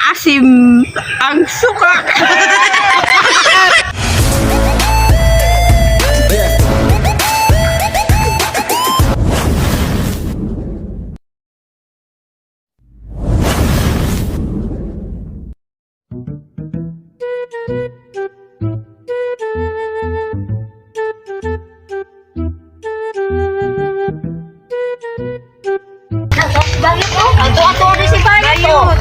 Maasim ang suka. Bayot oh. Ato-ato rin si Bayot oh.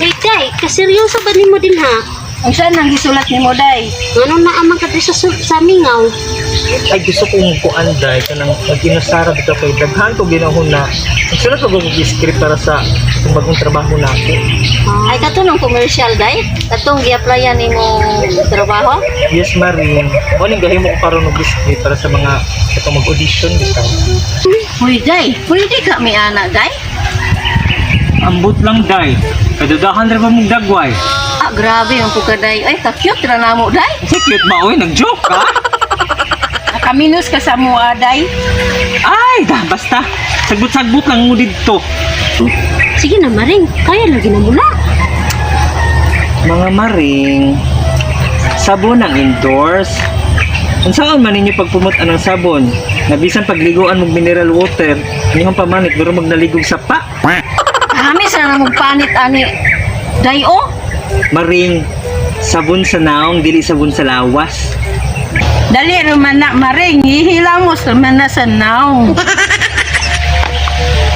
Hey, Day, kaseryoso ba nimo din ha? Ang saan ang gisulat ni mo, Day? Ano na amang ka sa, sa mingaw? Ay gusto kong kuan dai kanang nag-inusara dito kay daghan ko ginahon na nagsulat ko og script para sa itong bagong trabaho nako. Ay, kato ng commercial, day? Katong gi-applyan nimo trabaho? Yes, Maring. Mo ning gahimo ko karon og script para sa mga katong mag-audition bitaw. Huy, day, pwede ka may anak, day? Ambot lang dai. Kadudahan ra ba mong dagway? Ah, grabe ang puka, day. Ay, ka-cute ra namo, day. Kasi cute ba oy, nag-joke ka? Nakaminus ka sa mua, Day. Ay, da, basta. Sagbot-sagbot lang mo didto. Sige na, Maring. Kaya lagi na muna. Mga maring, sabon ang endorse. Unsaon man ninyo pagpumot anang sabon? Nabisan pagliguan mong mineral water, inyong pamanit pero magnaligog sa pa. Kami sana mong panit, ani. Day, oh. Maring, sabon sa naong, dili sabon sa lawas. Dali naman na, Maring. Ihilamos naman na sa naong.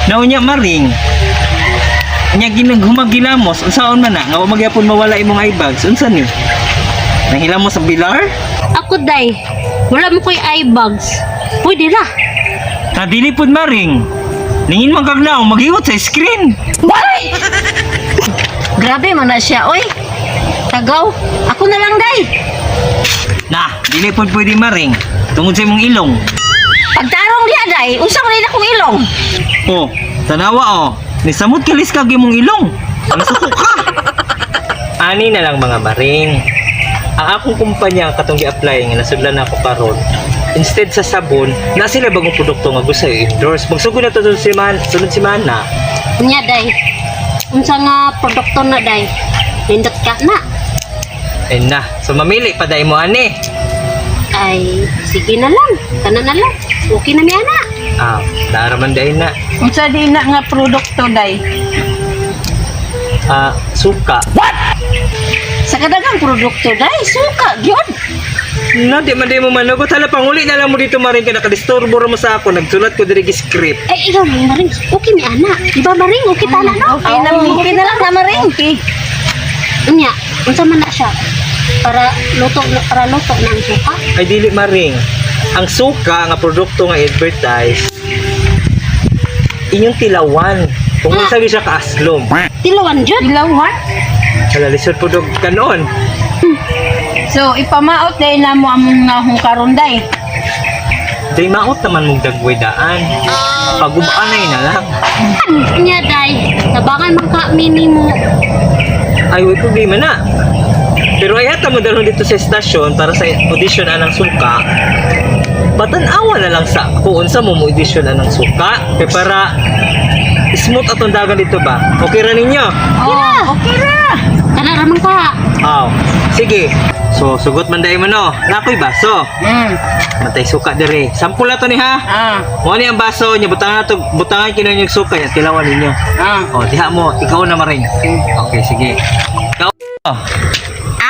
Naunya maring, nya ginaghumagilamos, unsaon man na, nga wa magyapon mawala imong eye bags, unsa ni? Nangilamos sa bilar? Ako, Day. Wala mo ko'y eye bags. Pwede ra. Ta dili pud maring. Ningin man kag naong maghiwat sa screen. Grabe man na siya, oy. Tagaw. Ako na lang, day. Na, dili pud pwede maring. Tungod sa imong ilong. Pagtarong diha, day. Unsa man nila kong ilong? Oh, tanawa oh. Nisamot kalis kag imong ilong. Nasuko ka. Ani na lang mga maring. Ang akong kumpanya katong gi-apply nga nasudlan ako karon. Instead sa sabon, na sila bagong produkto nga gusto i-endorse. Magsugod na to sunod semana, sunod semana. Unya, Day. Unsa nga produkto na, Day? Nindot ka na. Eh na, so mamili pa dai mo ani. Ay, sige na lang. Kana na lang. Okay na niya na. Ah, naraman dai na. Unsa di na nga produkto, Day? Ah, suka. Sa kadagang produkto, day. Suka, gyud. Na, di man di mo manugot. Hala, panguli na lang mo dito maring ka nakadisturbo ra mo sa ako. Nagsulat ko diri script. Ay, ikaw lang, Maring. Okay ni ana. Di ba, Maring? Okay tala, no? Okay na, okay na lang na, Maring. Okay. Unya, unsa man na siya? Para luto na ang suka. Ay dili maring. Ang suka nga produkto nga advertise inyong tilawan. Kung unsa gyud siya kaaslom. Tilawan jud. Ilawan? Hala lisod pud og kanon. So, ipamaot day na mo among nahong karon, Day. Day maot naman mong dagway daan. Pagub-anay na lang. Unya, Day. Tabangan man ka mini mo. Ay way problema na. Pero ay hata mo dalhon dito sa estasyon para sa audition anang suka. Batan-awa na lang sa kung unsa mo mo audition anang suka kay para smooth atong dagan dito ba. Okay ra ninyo? Oh, okay ra. Kana ra man ka. Aw, sige. So, sugot man dai mo no. Nakoy baso. Matay suka dire. Sample na to ni ha. Ah, Mo ni ang baso nya butangan to, butangan kino yung suka nya tilawan ninyo. ah. Oh, diha mo, ikaw na maring. Okay, sige. Ikaw. Oh.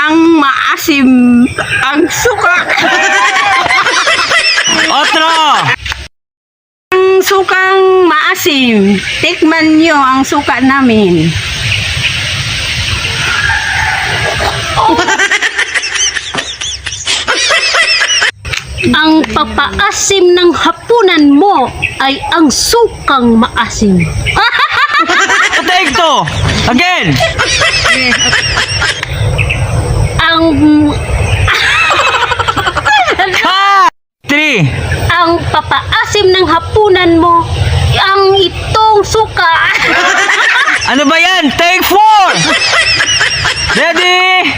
Ang maasim ang suka. Otro. Ang sukang maasim. Tikman nyo ang suka namin. Ang papaasim ng hapunan mo ay ang sukang maasim. Take two. Again. Ang Ha! Three. ang papaasim ng hapunan mo ang itong suka. Ano ba yan? Take four. Ready?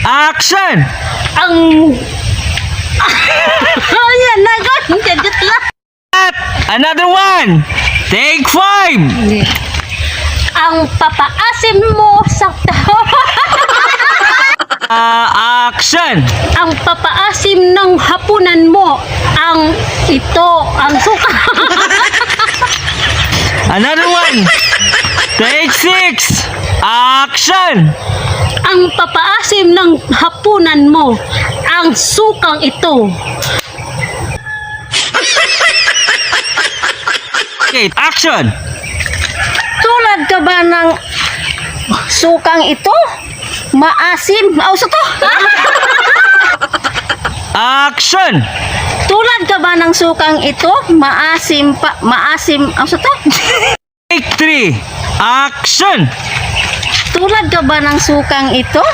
Action! Ang Ayan na gon, kadjut lang. At another one. Take 5. Ang papaasim mo sa Action. Ang papaasim ng hapunan mo ang ito ang suka. Another one. Take 6. Action. Ang papaasim ng hapunan mo ang sukang ito. Okay, action. Tulad ka ba ng sukang ito? Maasim. Aw, sa to. Action. Tulad ka ba ng sukang ito? Maasim pa, maasim. Aw, sa to. Take 3. Action. Tulad ka ba ng sukang ito?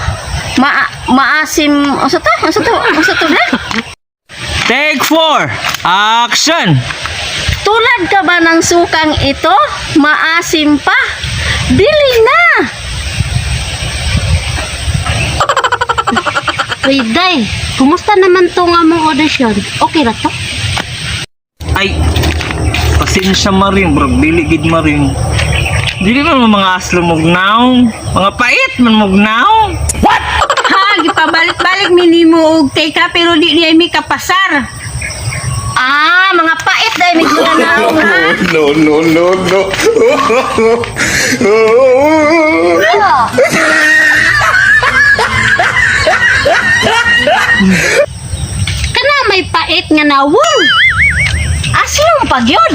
Maasim. Aw, sa to. Aw, sa to. Aw, sa to na. Take 4. Action. Tulad ka ba ng sukang ito? Maasim pa. Dili na. Uy, day, kumusta naman to nga mong audition? Okay ra to? Ay, pasensya maring, bro. Dili gid maring. Dili man mo mga aslo mugnaw. Mga pait man mugnaw. Ha, gipabalik-balik minimo og take ha, pero di niya mi kapasar. Ah, mga pait dahil may ginanaw ha. No, no, no, no. Kana may pait nga nawong. Aslong pag yun.